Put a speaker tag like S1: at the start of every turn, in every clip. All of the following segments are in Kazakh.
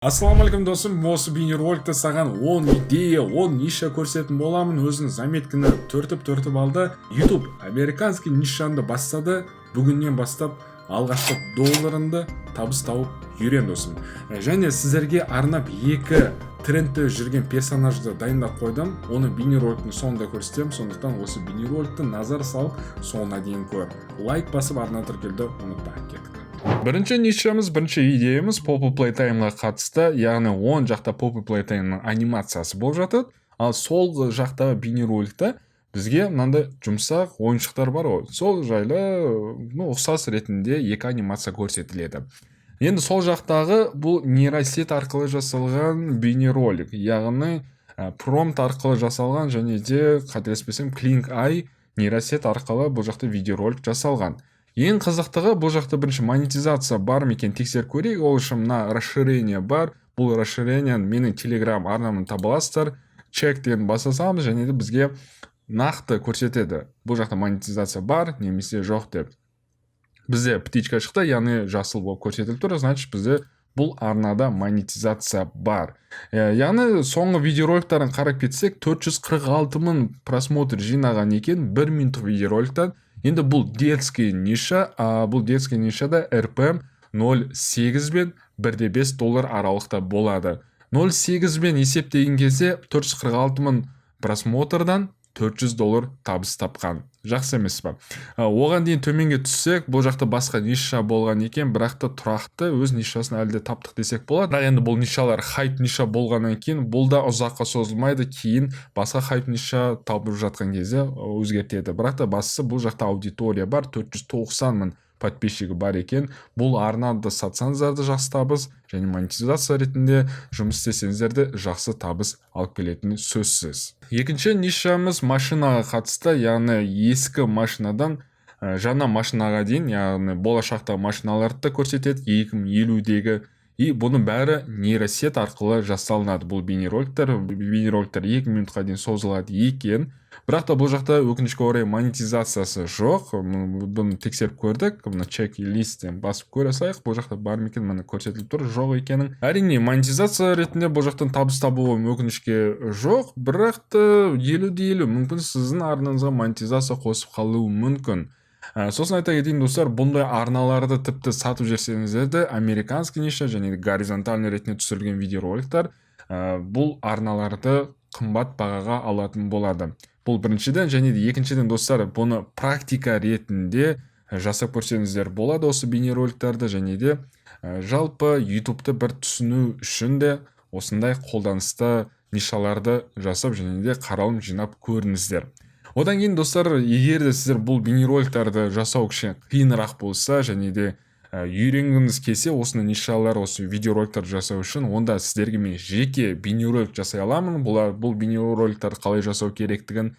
S1: Ассалаумағалейкум, досым! Осы бейнероликте саған 10 идея, 10 ниша көрсететін боламын. Өзің заметканы түртіп түртіп алды. YouTube американский нишаңды бастады. Бүгіннен бастап алғашқы долларыңды табыс тауып үйрен, досым. Және сіздерге арнап екі трендте жүрген персонажды дайындап қойдым. Оны бейнероликтің соңында көрсетемін, сондықтан осы бейнероликті назар салып, соңына дейін көр. Лайк басып, арна тіркелуді ұмытпа. Кеттік. Бірінші нишамыз, бірінші идеямыз Poppy Playtime-ға қатысты, яғни оң жақта Poppy Playtime-ның анимациясы болып жатады, ал сол жақтағы бейнероликта бізге мынандай жұмсақ ойыншықтар бар ғой, сол жайлы, ну, ұқсас ретінде екі анимация көрсетіледі. Енді сол жақтағы бұл нейросеть арқылы жасалған бейнеролик, яғни промпт арқылы жасалған және де, қателеспесем, Kling AI нейросеть арқылы бұл жақта видеоролик жасалған. Ең қызықтығы, бұл жақта бірінші монетизация бар ма екен, тексеріп көрейік. Ол үшін мына расширение бар. Бұл расширениені менің Телеграм арнамнан таба аласыздар. Чек деген баса саламыз және де бізге нақты көрсетеді, бұл жақта монетизация бар немесе жоқ деп. Бізде птичка шықты, яғни жасыл болып көрсетіліп тұр, значит, бізде бұл арнада монетизация бар. Яғни соңғы видеороликтарын қарап кетсек, 446 мың просмотр жинаған екен бір минуттық видеороликтан. Енді бұл детский ниша, а бұл детский нишада РПМ 0,8 бен 1,5 доллар аралықта болады. 0,8 бен есептеген кезде 446 мың просмотрдан 400 доллар табыс тапқан. Жақсы емес па? Оған дейін төменге түссек, бұл жақта басқа ниша болған екен, бірақ та тұрақты өз нишасын әлі де таптық десек болады. Бірақ енді бұл нишалар хайп ниша болғаннан кейін, бұл да ұзаққа созылмайды, кейін басқа хайп ниша табып жатқан кезде өзгертеді. Бірақ та бастысы, бұл жақта аудитория бар, 490 мың подписчигі бар екен. Бұл арнаны сатсаңыздар да жақсы табыс және монетизация ретінде жұмыс істесеңіздер де жақсы табыс алып келетіні сөзсіз. Екінші нишамыз машинаға қатысты, яғни ескі машинадан жаңа машинаға дейін, яғни болашақтағы машиналарды да көрсетеді, 2050-дегі. И бұның бәрі нейросеть арқылы жасалынады бұл бейнероликтер. Бейнероликтер 2 минутқа дейін созылады екен. Бірақ та бұл жақта, өкінішке орай, монетизациясы жоқ. Бұны тексеріп көрдік. Мына чек листтен басып көре салайық, бұл жақта бар ма екен. Міне, көрсетіліп тұр жоқ екенін. Әрине, монетизация ретінде бұл жақтан табыс табу өкінішке жоқ, бірақ та 50 де 50, мүмкін, сіздің арнаңызға монетизация қосып қалуы мүмкін. Сосын айта кетейін, достар, бұндай арналарды тіпті сатып жіберсеңіздер де, американский ниша және горизонтальный ретінде түсірілген видеороликтар бұл арналарды қымбат бағаға алатын болады. Бұл біріншіден. Және де екіншіден, достар, бұны практика ретінде жасап көрсеңіздер болады осы бейнероликтерді. Және де жалпы Ютубты бір түсіну үшін де осындай қолданыста нишаларды жасап және де қаралым жинап көріңіздер. Одан кейін, достар, егер де сіздер бұл бейнероликтерді жасау кішкене қиынырақ болса және де үйренгіңіз келсе осындай нишалар, осы видеороликтарды жасау үшін, онда сіздерге мен жеке бейнеролик жасай аламын. Бұл бейнероликтерді қалай жасау керектігін,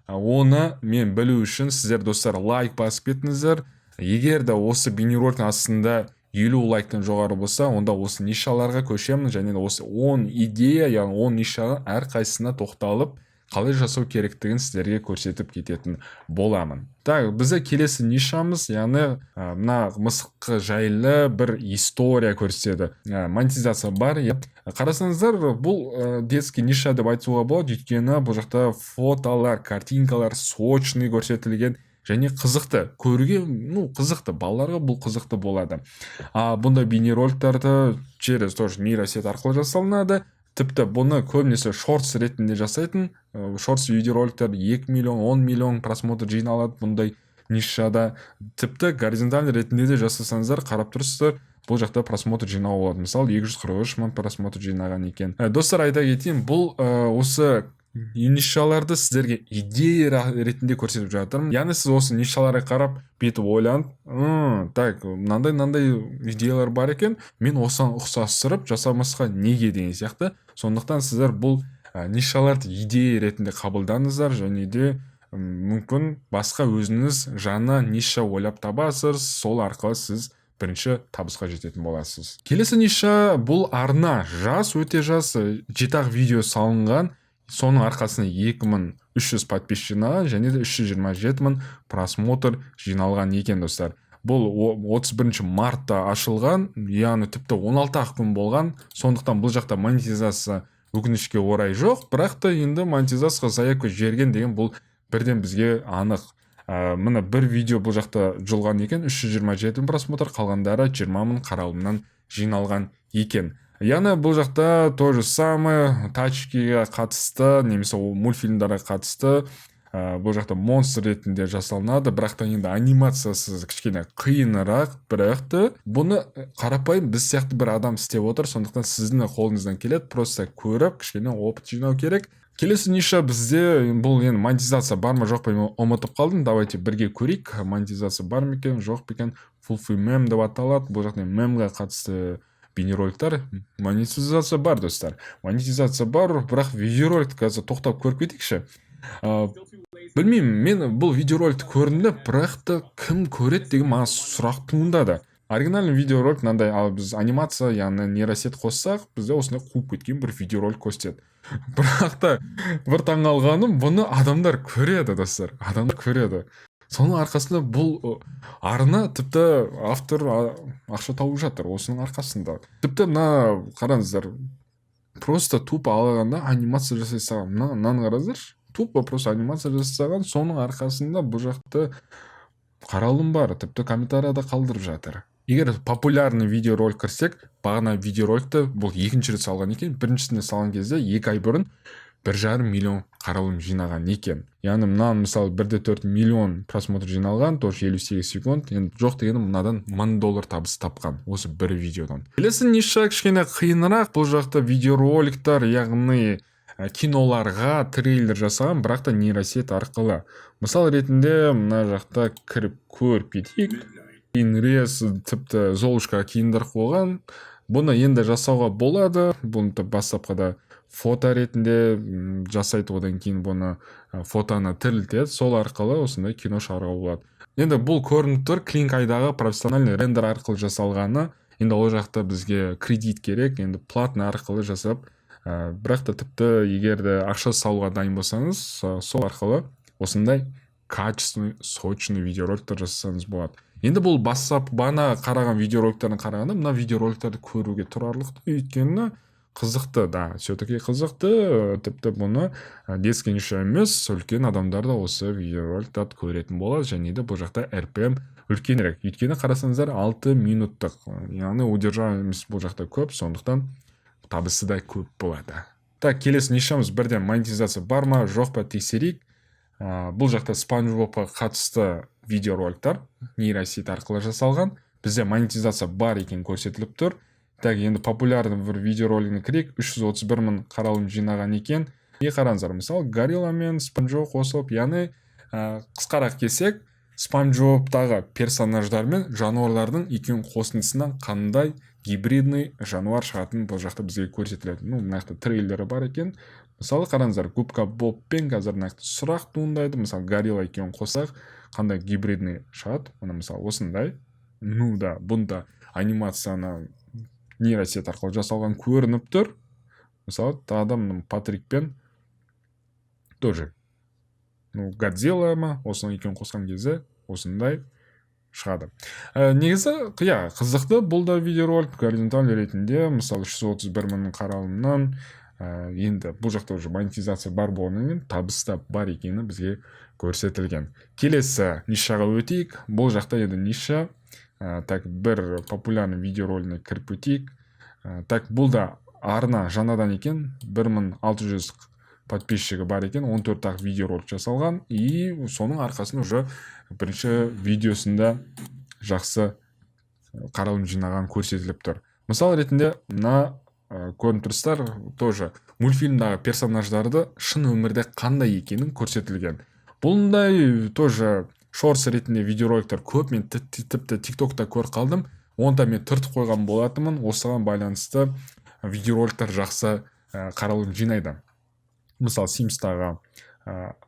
S1: оны мен білу үшін сіздер, достар, лайк басып кетіңіздер. Егер де осы бейнероликтің астында 50 лайктан жоғары болса, онда осы нишаларға көшемін және де осы 10 идея, яғни 10 нишаның әрқайсысына тоқталып, қалай жасау керектігін сіздерге көрсетіп кететін боламын. Так, бізде келесі нишамыз, яғни мына мысық жайлы бір история көрсетеді. Монетизация бар, иә. Қарасаңыздар, бұл детский ниша деп айтуға болады, өйткені бұл жақта фотолар, картинкалар сочный көрсетілген және қызықты көруге, ну, қызықты, балаларға бұл қызықты болады. А бұндай бейнероликтарды через тоже нейросеть арқылы жасалынады. Тіпті бұны көбінесе шортс ретінде жасайтын. Шортс видеороликтер 2 миллион, 10 миллион просмотр жиналады бұндай нишада. Тіпті горизонтальный ретінде де жасасаңыздар, қарап тұрсыздар, бұл жақта просмотр жинауға болады. Мысалы, 243 мың просмотр жинаған екен. Достар, айта кетейін, бұл осы нишаларды сіздерге идея ретінде көрсетіп жатырмын. Яғни сіз осы нишаларға қарап, бүйтіп ойланып: Так, мынандай мынандай идеялар бар екен, мен осыған ұқсастырып жасамасқа неге?» деген сияқты. Сондықтан сіздер бұл нишаларды идея ретінде қабылдаңыздар және де мүмкін, басқа өзіңіз жаңа ниша ойлап табасыз, сол арқылы сіз бірінші табысқа жететін боласыз. Келесі ниша: бұл арна жас, өте жас, жеті ақ видео салынған, соның арқасында 2300 подписчик жинаған және де 327 мың просмотр жиналған екен, достар. Бұл 31 мартта ашылған, яғни тіпті 16 ақ күн болған. Сондықтан бұл жақта монетизация, өкінішке орай, жоқ. Бірақ та енді монетизацияға заявка жіберген деген бұл бірден бізге анық. Міне, бір видео бұл жақта жұлған екен, 327 мың просмотр, қалғандары 20 мың қаралымнан жиналған екен. Яғни бұл жақта то же самое, тачкиға қатысты немесе ол мультфильмдарға қатысты. Бұл жақта монстр ретінде жасалынады, бірақ та енді анимациясы кішкене қиынырақ. Бірақ та бұны қарапайым біз сияқты бір адам істеп отыр, сондықтан сіздің де қолыңыздан келеді. Просто көріп, кішкене опыт жинау керек. Келесі ниша бізде бұл енді монетизация бар ма, жоқ па, мен ұмытып қалдым. Давайте бірге көрейік, монетизация бар ма екен, жоқ па екен. Фулфи мем деп аталады. Бұл жақта мемға қатысты бейнероликтер. Монетизация бар, достар, монетизация бар. Бірақ видеороликті қазір тоқтап көріп кетейікші. Білмеймін, мен бұл видеороликті көрдім де, бірақ та кім көреді деген маған сұрақ туындады. Оригинальный видеоролик мынандай, ал біз анимация, яғни нейросеть қоссақ, бізде осындай қуып кеткен бір видеоролик көрсетеді. Бірақ та бір таңғалғаным, бұны адамдар көреді, достар, адамдар көреді. Соның арқасында бұл арна, тіпті автор ақша тауып жатыр осының арқасында. Тіпті мына қараңыздар, просто тупо алғанда анимация жасай салған. Мынаны қараңыздаршы, тупо просто анимация жасаған. Соның арқасында бұл жақта қаралым бар, тіпті комментарияда қалдырып жатыр. Егер популярный видеоролик кірсек, бағана видеороликті бұл екінші рет салған екен. Біріншісінде салған кезде, 2 ай бұрын, 1,5 миллион қаралым жинаған екен. Яғни мынаны, мысалы, 1,4 миллион просмотр жиналған, тоже 58 секунд. Енді жоқ дегені мынадан 1000 доллар табыс тапқан осы бір видеодан. Келесі ниша кішкене қиынырақ. Бұл жақта видеороликтар, яғни киноларға трейлер жасаған, бірақ та нейросеть арқылы. Мысал ретінде мына жақта кіріп көріп кетейік. Инрес, тіпті Золушкаға киіндіріп қойған. Бұны енді жасауға болады. Бұны бастапқыда фото ретінде жасайды, одан кейін бұны фотоны тірілтеді, сол арқылы осындай кино шығаруға болады. Енді бұл көрініп тұр, Kling AI-дағы профессиональный рендер арқылы жасалғаны. Енді ол жақта бізге кредит керек, енді платный арқылы жасап, бірақ та тіпті егер де ақша салуға дайын болсаңыз, сол арқылы осындай качественный, сочный видеороликтер жасасаңыз болады. Енді бұл бастап бағана қараған видеороликтерден қарағанда мына видеороликтерді көруге тұрарлықты, өйткені қызықты да, все таки қызықты. Тіпті бұны детский ниша емес, үлкен адамдар да осы видеороликтерді көретін болады. Және де бұл жақта RPM үлкенірек, өйткені қарасаңыздар, 6 минуттық, яғни удержаемость бұл жақта көп, сондықтан табысы да көп болады. Так, келесі нишамыз. Бірден монетизация бар ма, жоқ па, тексерейік. Бұл жақта Спанч Бобқа қатысты видеороликтар нейросеть арқылы жасалған. Бізде монетизация бар екен көрсетіліп тұр. Так, енді популярный бір видеоролигіне кірейік. 331 мың қаралым жинаған екен. И қараңыздар, мысалы, горилла мен Спанч Боб қосылып, яғни қысқарақ келсек, Спанч Бобтағы персонаждар мен жануарлардың екеуінің қосындысынан қандай гибридный жануар шығатынын бұл жақта бізге көрсетіледі. Ну, мына жақта трейлері бар екен. Мысалы, қараңыздар, Губка Бобпен қазір мына жақта сұрақ туындайды. Мысалы, горилла екеуін қоссақ, қандай гибридный шығады? Мына, мысалы, осындай. Ну да, бұнда анимацияны нейросеть арқылы жасалған көрініп тұр. Мысалы, тағы да мына Патрикпен тоже, ну, Годзилла ма, осының екеуін қосқан кезде осындай шығады. Негізі иә, қызықты бұл да видеоролик. Горизонталь ретінде, мысалы, 331 мың қаралымнан. Енді бұл жақта уже монетизация бар болғаннан кейін табыс та бар екені бізге көрсетілген. Келесі нишаға өтейік. Бұл жақта енді ниша, так, бір популярный видеоролигіне кіріп өтейік. Так, бұл да арна жаңадан екен, 1600 подписчигі бар екен, 14 ақ видеоролик жасалған. И соның арқасында уже бірінші видеосында жақсы қаралым жинаған көрсетіліп тұр. Мысал ретінде мына көрініп тұрсыздар, тоже мультфильмдағы персонаждарды шын өмірде қандай екенін көрсетілген. Бұндай тоже шортс ретінде видеороликтер көп, мен тіпті Тиктокта көріп қалдым, оны да мен түртіп қойған болатынмын. Осыған байланысты видеороликтер жақсы қаралым жинайды. Мысалы, Симстағы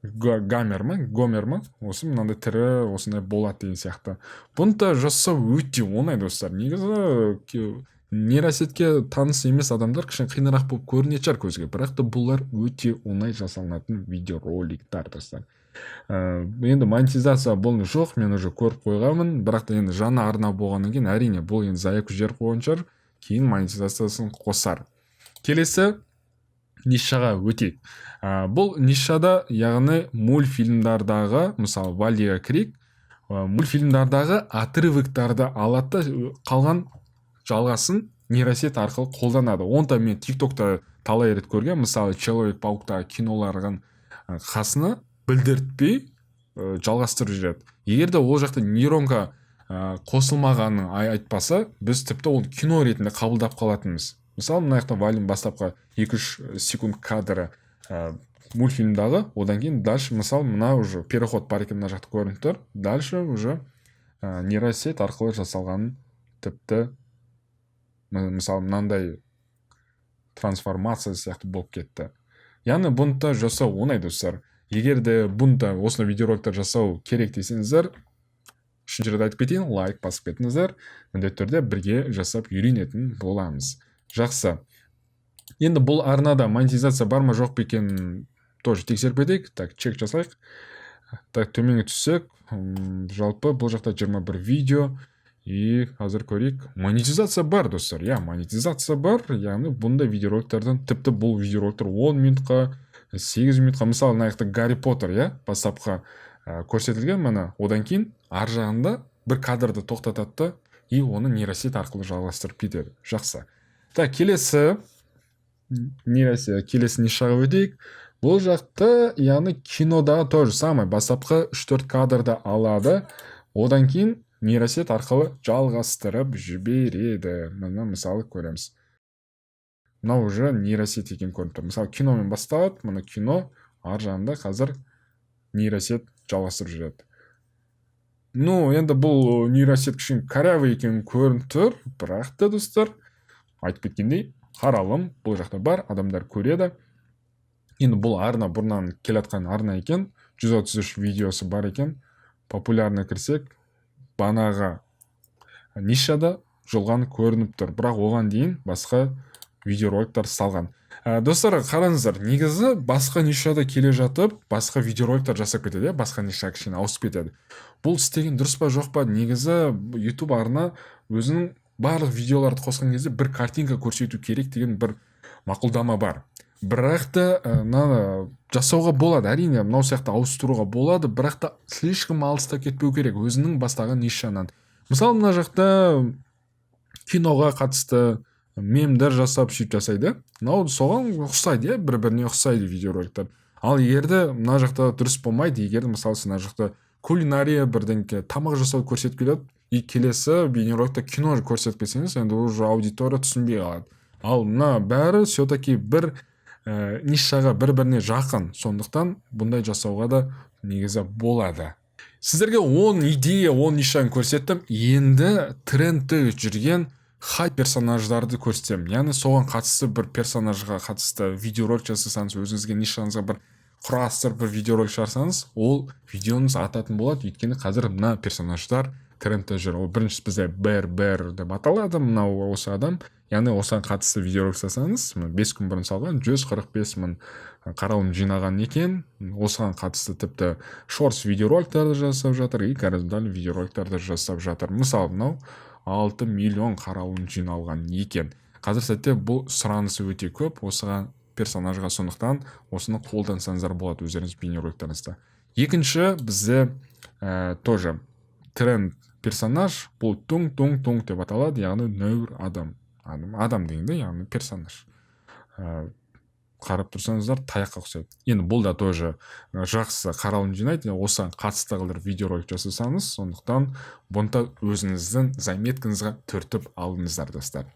S1: Гамер ма, Гомер ма, осы мынандай тірі осындай болады деген сияқты. Бұны да жасау өте оңай, достар. Негізі нейросетьке таныс емес адамдар кішкене қиынырақ болып көрінетін шығар көзге, бірақ та бұлар өте оңай жасалынатын видеороликтар, достар. Енді монетизация бұл жоқ, мен уже көріп қойғанмын. Бірақ та енді жаңа арна болғаннан кейін, әрине, бұл енді заявка жіберіп қойған шығар, кейін монетизациясын қосар. Келесі нишаға өтейік. Бұл нишада, яғни мультфильмдардағы, мысалы, Валлиға кірейік, мультфильмдардағы отрывоктарды алады да, қалған жалғасын нейросеть арқылы қолданады. Оны да мен ТикТокта талай рет көргенмін. Мысалы, Человек пауктағы кинолардың қасына білдіртпей жалғастырып жібереді. Егер де ол жақта нейронка қосылмағанын айтпаса, біз тіпті оны кино ретінде қабылдап қалатынбыз. Мысалы, мына жақта Валлидің бастапқы 2-3 секунд кадры мультфильмдағы, одан кейін дальше, мысалы, мына уже переход бар екен, мына жақта көрініп тұр. Дальше уже нейросеть арқылы жасалған, тіпті мысалы, мынандай трансформация сияқты болып кетті. Яғни бұны да жасау оңай, достар. Егер де бұны да, осындай видеороликтер жасау керек десеңіздер, үшінші рет айтып кетейін, лайк басып кетіңіздер, міндетті түрде бірге жасап үйренетін боламыз. Жақсы, енді бұл арнада монетизация бар ма, жоқ па екенін тоже тексеріп кетейік. Так, чек жасайық. Так, төменге түссек, жалпы бұл жақта 21 видео. И қазір көрейік, монетизация бар, достар, иә, монетизация бар. Яғни бұндай видеороликтерден, тіпті бұл видеороликтер 10 минутқа, 8 минутқа. Мысалы, мына жақта Гарри Поттер, иә, бастапқы көрсетілген, міне. Одан кейін ар жағында бір кадрды тоқтатады да, и оны нейросеть арқылы жалғастырып кетеді. Жақсы, так, келесі нейросеть, келесі нишаға өтейік. Бұл жақта, яғни кинодағы то же самое, бастапқы 3-4 кадрды алады, одан кейін нейросеть арқылы жалғастырып жібереді. Міне, мысалы, көреміз, мынау уже нейросеть екені көрініп тұр. Мысалы, киномен басталады, мына кино, ар жағында қазір нейросеть жалғастырып жүреді. Ну, енді бұл нейросеть кішкене корявый екені көрініп тұр, бірақ та, достар, айтып кеткендей, қаралым бұл жақта бар, адамдар көреді. Енді бұл арна бұрыннан келатқан арна екен, 133 видеосы бар екен. Популярный кірсек, банағы нишада жолған көрініп тұр, бірақ оған дейін басқа видеороликтар салған. Достар, қараңыздар, негізі басқа нишада келе жатып, басқа видеороликтар жасап кетеді, иә, басқа ниша кішкене ауысып кетеді. Бұл істеген дұрыс па, жоқ па? Негізі YouTube арна өзінің барлық видеоларды қосқан кезде бір картинка көрсету керек деген бір мақұлдама бар. Бірақ та мынаны жасауға болады, әрине, мынау сияқты ауыстыруға болады, бірақ та слишком алыста кетпеу керек өзінің бастаған нишанан. Мысалы, мына жақта киноға қатысты мемдер жасап, сөйтіп жасайды. Мынау соған ұқсайды, иә, бір біріне ұқсайды видеороликтер. Ал егер де мына жақта дұрыс болмайды, егер де, мысалы, сіз мына жақта кулинария, бірдеңке, тамақ жасауды көрсетіп келеді и келесі бейнероликте кино көрсетіп кетсеңіз, енді уже аудитория түсінбей қалады. Ал мына бәрі все таки бір нишаға, бір біріне жақын, сондықтан бұндай жасауға да негізі болады. Сіздерге 10 идея, 10 нишаны көрсеттім. Енді трендте жүрген хайп персонаждарды көрсетемін. Яғни соған қатысты, бір персонажға қатысты видеоролик жасасаңыз, өзіңізге, нишаңызға бір құрастырып, бір видеоролик шығарсаңыз, ол видеоңыз ататын болады. Өйткені қазір мына персонаждар трендте жүр. Ол біріншісі бізде Бэр Бэр деп аталады, мынау осы адам. Яғни осыған қатысты видеоролик жасасаңыз, 5 күн бұрын салған, 145 мың қаралым жинаған екен. Осыған қатысты тіпті шортс видеороликтерді жасап жатыр и горизонтальный видеороликтерді жасап жатыр. Мысалы, мынау 6 миллион қаралым жиналған екен. Қазір сәтте бұл сұранысы өте көп осыған, персонажға, сондықтан осыны қолдансаңыздар болады өздеріңіз бейнероликтеріңізде. Екінші бізде тоже тренд персонаж, бұл Тунг Тунг Тунг деп аталады, яғни нәуір адам, адам, адам дегенде, яғни персонаж. Қарап тұрсаңыздар, таяққа ұқсайды. Енді бұл да тоже жақсы қаралым жинайды, осыған қатысты қылдырып видеоролик жасасаңыз. Сондықтан бұны да өзіңіздің заметкаңызға түртіп алыңыздар, достар.